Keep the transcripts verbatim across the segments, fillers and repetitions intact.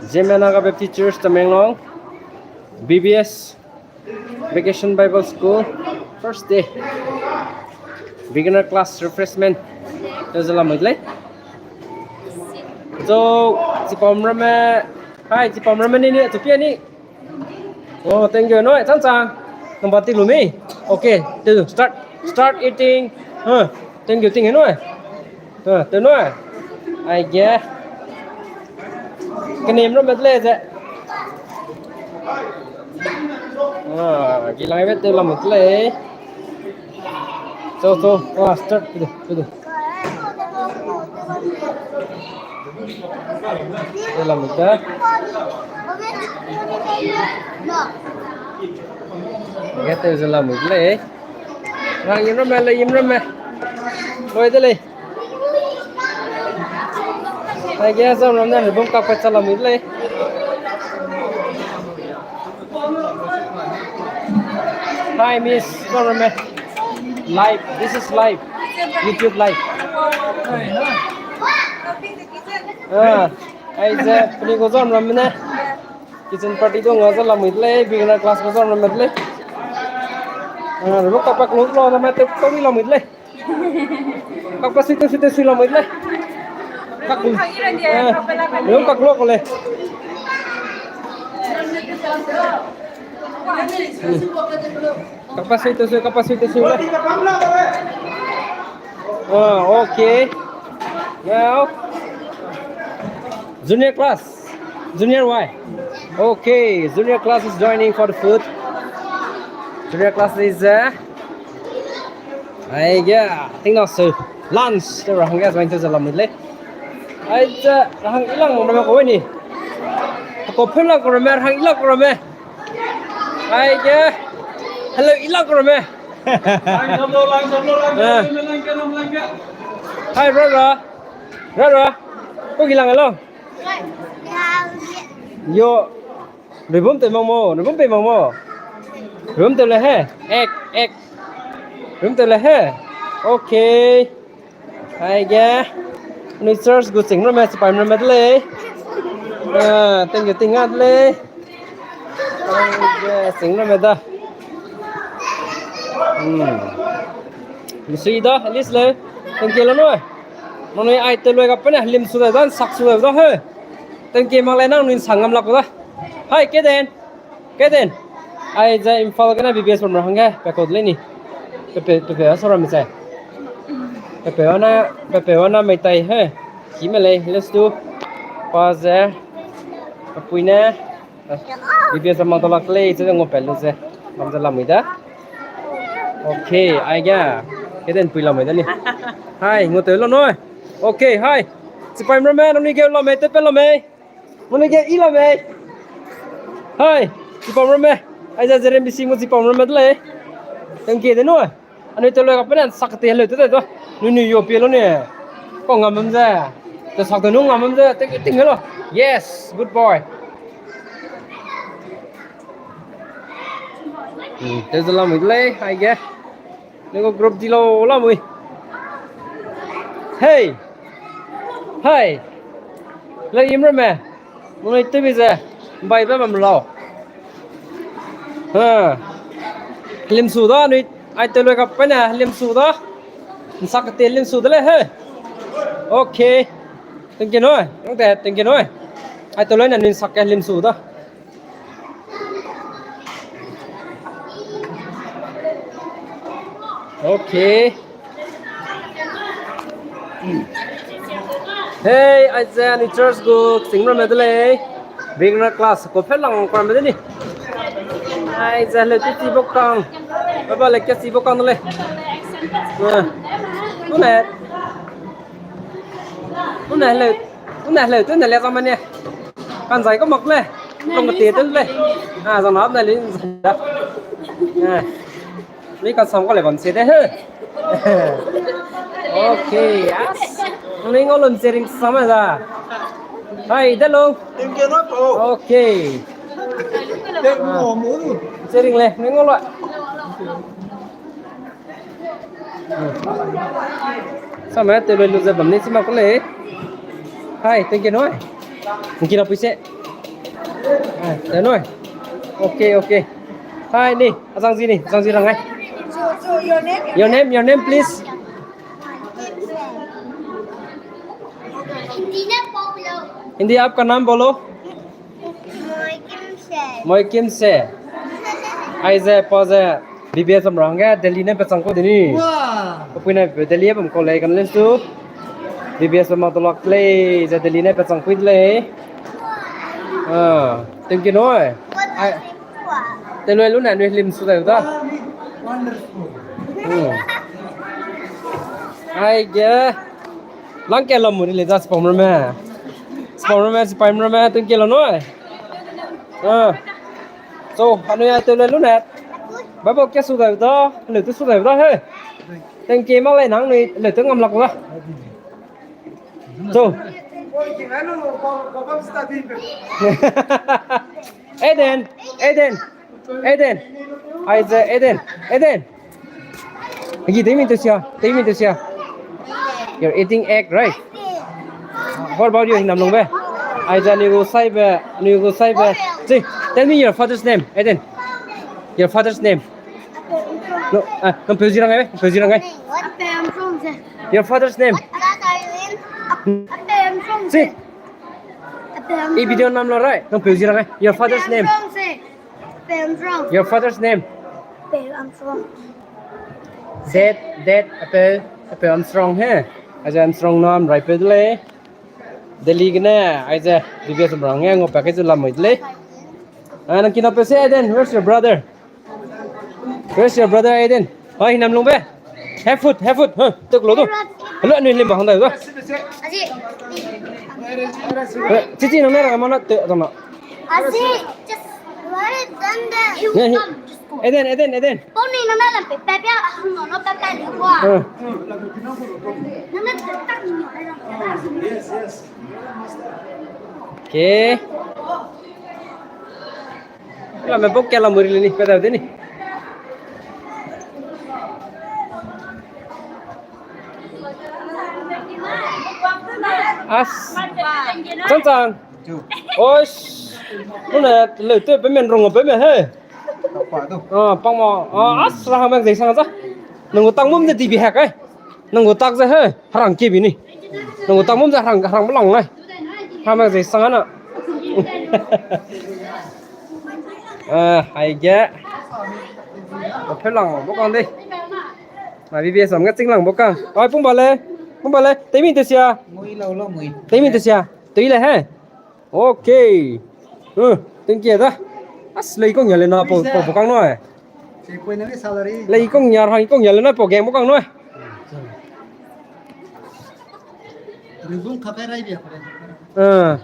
Zeme Naga Baptist Church Tamenglong, B B S, Vacation Bible School, first day, beginner class refreshment. Tew ze lamui de lei. So, chipau ramme, hi, chipau ramme ni ni, chipia ni. Oh, thank you. Noi, chang chang. Number ti lu mi. Okay, tew, start, start eating. Huh, thank you, thank you, noi. Huh, tew noi. Aige. Kenim ramme de lei ze. Ah, gilang be tew lamui de lei. So, so, ah, start, tew, tew, tew. Tew lamui de. Ge tew ze lamui de lei. Rang yim ramme, le yim ramme. Loi de lei. Aige zam ram ne, rebum kak pat cha lamui de lei. Hi, Miss Government. Live. This is live. YouTube live. Ah, aize, peli ko zam ram ne. Kitchen party du nga ze lamui de lei, beginner class ko zam ram de lei. Ah, ro kapa close lo, na ma te ko ni lamui de lei. Kapa sui te sui te sui lamui de lei. Kak, eh, ro kak lo ko lei. Hmm. Kapa sui te sui, kapa sui te sui lei. Ah, okay. Now, junior class. Junior Y. Okay, junior class is joining for the food. Junior class is, uh, aige, ting na se lunch, te ra hangge join te ze lamui lei. Aize, ra hang ilang ramme ko ni. Ko phun lang ko ramme, ra hang ilang ko ramme. Aige, hello, ilang ko ramme. Eh. Hi, brother. Brother. Ko gilang hello. Yo, rebum te mang mo, rebum pe mang mo. Rebum te le he, ek, ek. Rebum te le he. Okay. Aige. Anui church gu ching ramme, chipai ramme de lei. Ah, thank you, ting a de lei. Aige, ching ramme da. Hmm. Misui da, at least le. Thank you, lo noi. Nangnui ai te loi ga pene, lim su de da, sak su de da, he. Thank you, mak le nang nui sang ngam lak da. Hi, Keden. Keden. Aize Imphal gene B B S bam ra hangge, pe kau de lei ni. Pepe, pepe, a, sora mi chai. Pepe wana, pepe wana mei tai he. Ki me lei, let's do. Pa ze, pepui ne. B B S bam ma to lak lei, ze ngau pe lu ze. Bam ze lamui da. Okay, aige. Keden pui lamui da ni. Hi, ngau te lo noi. Okay, hi. Chipai ramme, nangnui ge lamui, te pe lamui. Mane ge i la mei. Hai, chipau ramme. Aize J R M B C ngu chipau ramme de lei. Thank you de nu. Anui te loi ga pene sak te heleu te de do. Nui nui yo pie lo ne. Ko ngam bam ze. Te sak te nu ngam bam ze. Ting ting lo. Yes, good boy. Hmm, te ze lamui de lei, aige. Ninggu group di lo lamui. Hey! Hai! Le im ramme. Nui tebi ze. Bai ba bam lau. Ha. Lim su da nui. Ai te loi ga pene lim su da. Nsak te lim su de le he. Okay. Thank you noi. Nang te thank you noi. Ai te loi na nui nsak ke lim su da. Okay. Hey, aize anui church gu sing ramme de lei. Beginner class ko phe lang ko ramme de ni. Aize le tu ti bok kang. Baba le ke ti bok kang de lei. Eh. Tune. Tune le. Tune le, tune le zaman ni. Kan zai ko mak le. Tong te tu le. Ah, zang na le. Ah. Ni kan sam ko le bam se de he. Okay, yes. Ni ngau lun sharing sama da. Hai, de lo. Thank you, no, po. Okay. Thank you, mo. Sharing le, ni ngau lo. Sama te loi lu ze bam ni sima ko le. Hai, thank you noi. Nki na puise. Ah, da noi. Okay, okay. Hi, ni, azang zi ni, azang zi rang ai. So, so your name? Your name, your name, please. Hindi में बोलो। हिंदी, आपका नाम बोलो। मोहकिम से। मोहकिम से। Aize pa ze B B S bam ra hangge Delhi ne pechang ku de ni. Wow. Apui ne Delhi bam kau lei kan le su. B B S bam ma tolak lei ze Delhi ne pechang ku de lei. Ah, thank you noi. Ai, te loi lu ne anui lim su dai da. Wonderful. Hmm. Aige. Lang ke lam mu ni le da spam ramme. Spam ramme, spam ramme, thank you la noi. Ah. So, anui a te loi lu ne. Ba ba ke su dai da, le tu su dai da he. Thank you ma lei nang ni le tu ngam lak da. So. Eden, Eden, Eden. Aize, Eden, Eden. Agi, take me to sia, take me to sia. You're eating egg, right? What about you, Hinam Lungbe? Aize, anui gu saibe, anui gu saibe. See, tell me your father's name, Eden. Your father's name. No, ah, nang peu zi rang ai, peu zi rang ai. Your father's name. See. I video nam lo rai, nang peu zi rang ai. Your father's name. Your father's name. Dad, dad, apeu, apeu Armstrong he. Aize Armstrong nam rai peu de lei. Delhi gene, aize, B B S bam ra hangge, ngau pa ke zu lam mui de lei. Ah, nang kina peu se, Eden, where's your brother? Where's your brother, Aiden? Hoi, Hinam Lungbe. Have food, have food. Huh, tuk lo du. Hello, anui lim ba hang da du. Eh, Cici, nang na ra mana te, tong na. Aiden, Aiden, Aiden. Huh. Okay. Lame bok ke lamui ri ni, pe dau de ni. As. Chang chang. Oish. Nune leu te pe men rung pe me he. Ah, pang ma. Ah, as ra hang mak zai sang za. Nang gu tang mum de di bi hak ai. Nang gu tak ze he, herang ke bi ni. Nang gu tak mum ze herang, herang belang nai. Hame ze sang ana. Eh, hai ge. Pe lang bo kang dei. Na B B S am ge ching lang bo kang. Ai, pung ba le. Pung ba le. Teimi te sia. Teimi te sia. Tei le he. Okay. Huh, thank you da. As lei kong ya le na po, po, po kang noi. Lei kong ya, hang kong ya le na po game kang noi. Eh,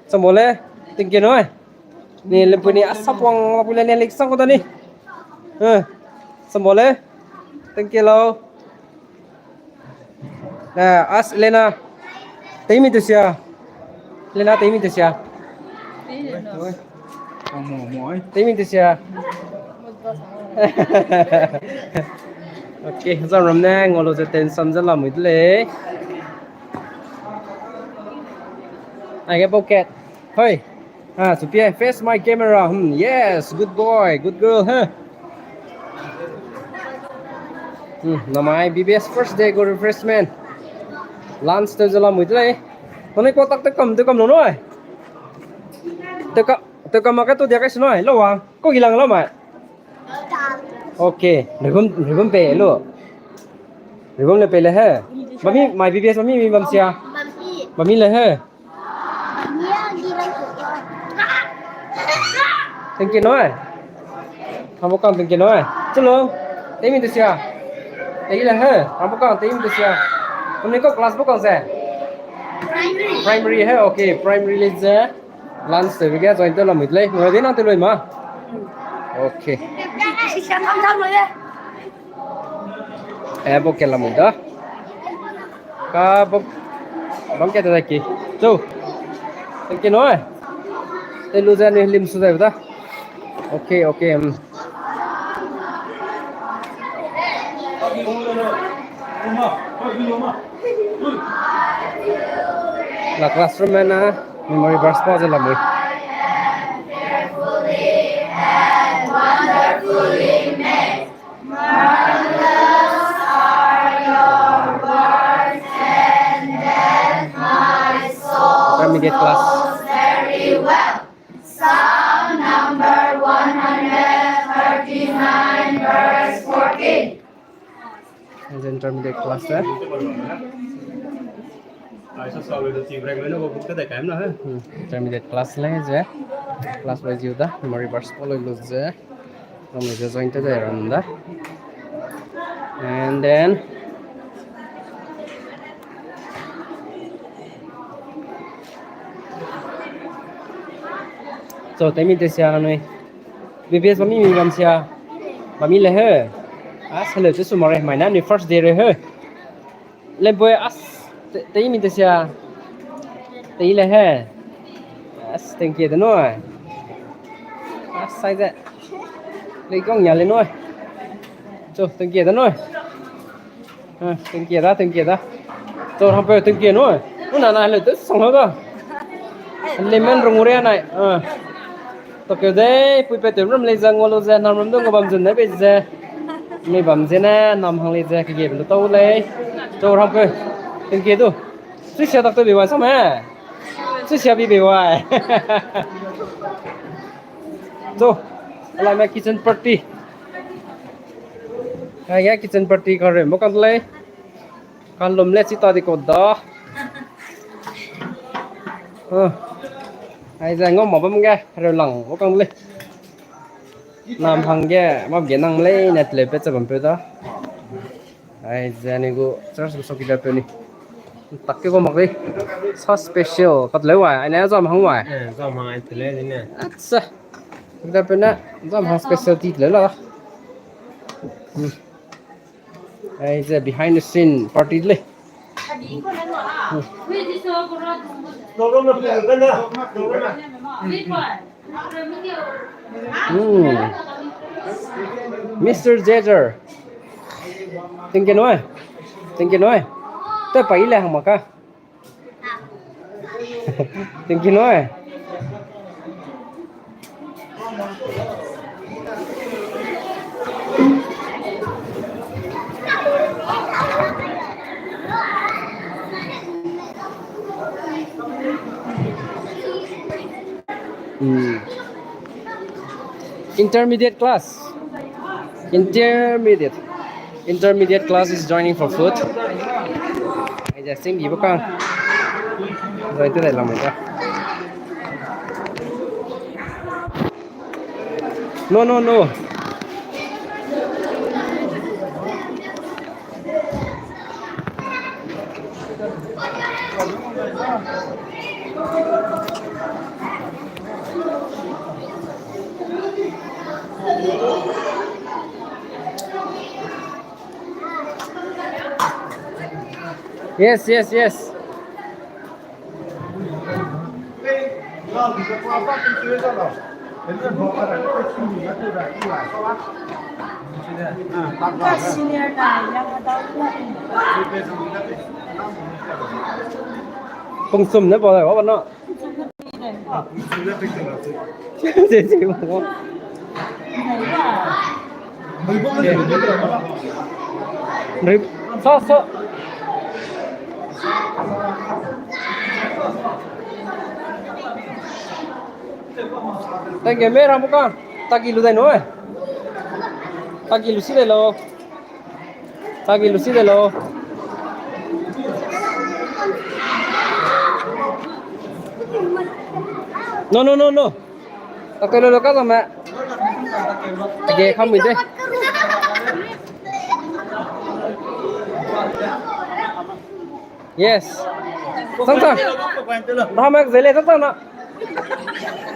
sambole, thank you noi. Ni le puni asap wang ma pule ne lei sang ko da ni. Eh, sambole, thank you lo. Ah, as Lena. Teimi te sia. Lena, teimi te sia. Teimi te sia. Okay, zam ram ne ngolo ze ten sam ze lamui de lei. Ai ge pocket. Hoi. Ah, supie, face my camera. Hmm, yes, good boy, good girl, huh? Hmm, namai B B S first day go refreshment. Lunch te ze lamui de lei. Nane ko tak te kam, te kam lo noi. Te ka, te kam ma ka to dia ka se noi. Lo wa. Ko gilang lo mai. Okay, ribon, ribon pe lo. Ribon le pe le he. Mami, my B B S mami mi bam sia. Mami le he. Thank you noi. Hambo kang thank you noi. Chalo. Teimi te sia. Tei le he. Hambo kang teimi te sia. Tumni ko class bo kang se. Primary he. Okay, primary le ze. Lunch te ge join te lamui de lei. Ngau de nang te lui ma. Okay. Eh, bo ke lamui da. Ka bo bam ke da ki. So. Thank you noi. Te lu ze ni lim su da da. Okay, okay. Hmm. La classroom na. Memory verse pa ze lamui. Intermediate class. Psalm number one hundred thirty-nine, verse fourteen. Intermediate class le. Hmm, intermediate class le ze. Class wise yu da, memory verse pa lu ze. Ram le ze join te de ram da. And then So, temi te sia nui. B B S mami mi bam sia. Mami le he. As hello, te sumare mai na ni first day re he. Le boy as te, temi te sia. Te le he. As thank you de no. As sai ze. Le kong ya le no. So, thank you de no. Ah, thank you da, thank you da. Chau rangpeu thank you no. Una na le tu song lo da. Lemon rung re nai. Ah. To ke dei, pui pe tu rum le zang ngau lu ze, nam rum du ngau bam zun ne be ze. Mi bam ze ne, nam hang le ze, ke ge be lu tau le. Chau rangpeu thank you du. Su sia dak tu be wai sam he. Su sia bi be wai. So, alai me kitchen party. Ai ge kitchen party ka re mo kan lei. Kan lum le chi ta di ko da. Ah. Ai ze ngau ma bam ge, re lang mo kan lei. Nam hang ge, map ge nang lei, net le pe cha bam pe da. Ai, zeni gu church gu sokida pe ni. Tak ke gu mak dei. Sa special. Kat leu wa, ai ne zam hang wa. Eh, zam hang ai te le ni ne. Atsa. Sokida pe ne, zam hang special ti le la. Hmm. Ai, ze behind the scene party le. Hmm. Hmm. Mister Jeter. Thank you noi. Thank you noi. Te pa ile hang maka. Thank you noi. Hmm. Intermediate class. Intermediate. Intermediate class is joining for food. Ai ja sing di bukang. Join te dai lamai da. No, no, no. Yes, yes, yes. Pungsum ne ba, ba na. Sa, sa. Thank you, me ramu ka. Taki lu dai no, eh. Taki lu si dai lo. Taki lu si de lo. No, no, no, no. Taki lu lo ka zame. Ge kham mi de. Yes. Sang sang. Ramak zele sang sang na.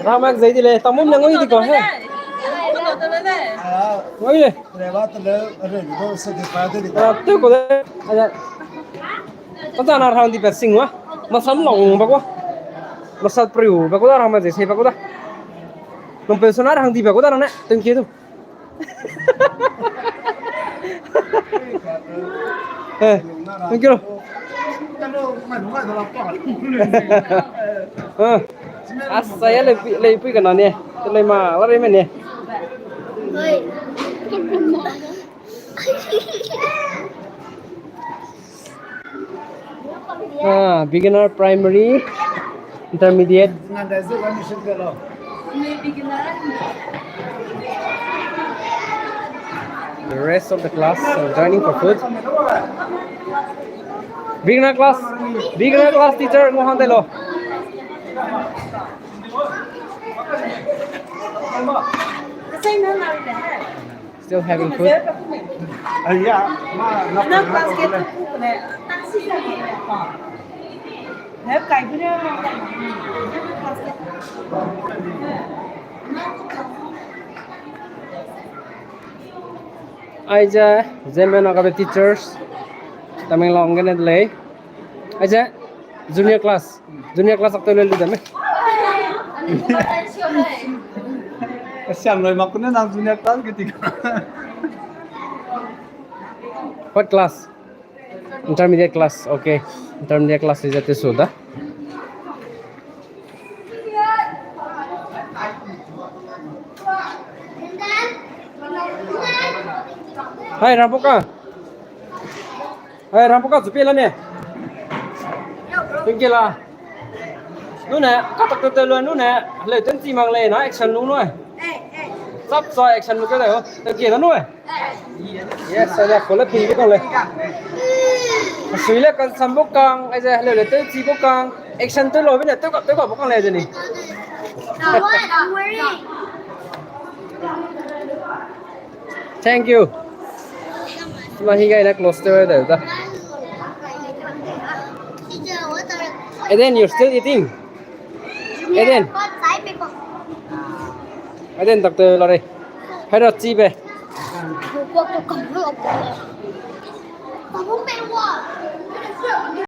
Ramak zai di le, tamum na ngoi di ko he. Ngoi le. Ah, tu ko de. Aja. Tata na rang di per sing wa. Masam long ba ko. Masal priu ba ko da, ramak zai se ba ko da. Nung pe sona rang di ba ko da na ne. Thank you tu. Eh, thank you. Ah, asa ya lei pui, lei pui kana ne. Te lei ma, la rei me ne. Ah, beginner, primary, intermediate. The rest of the class are joining for food. Beginner class, beginner class teacher, mo hang de lo. Still having food. Aize, Zeme Nagabe teachers, Tamenglong gene lei. Aize, junior class. Junior class ak teu le lu dame. Siam loi mak kune nang junior class ke ti ka. What class? Intermediate class. Okay. Intermediate class is at the soda. Hai, Rampoka. Hai, Rampoka, zupi la ne. Thank you la. Nune, katak te te lo nune, le ten ti mang le na action lu nue. Sap sa action lu ke le ho. Thank you la nue. Yes, aja ko le pin ke tong le. Sui le kan sam bo kang, aja le le teu chi bo kang. Action teu lo bine teu ka teu ka bo kang le jeni. Thank you. Ma hi gai na close teu da da. And then you're still eating. Eden. Eden, tak te la rei. Hai ra chi be.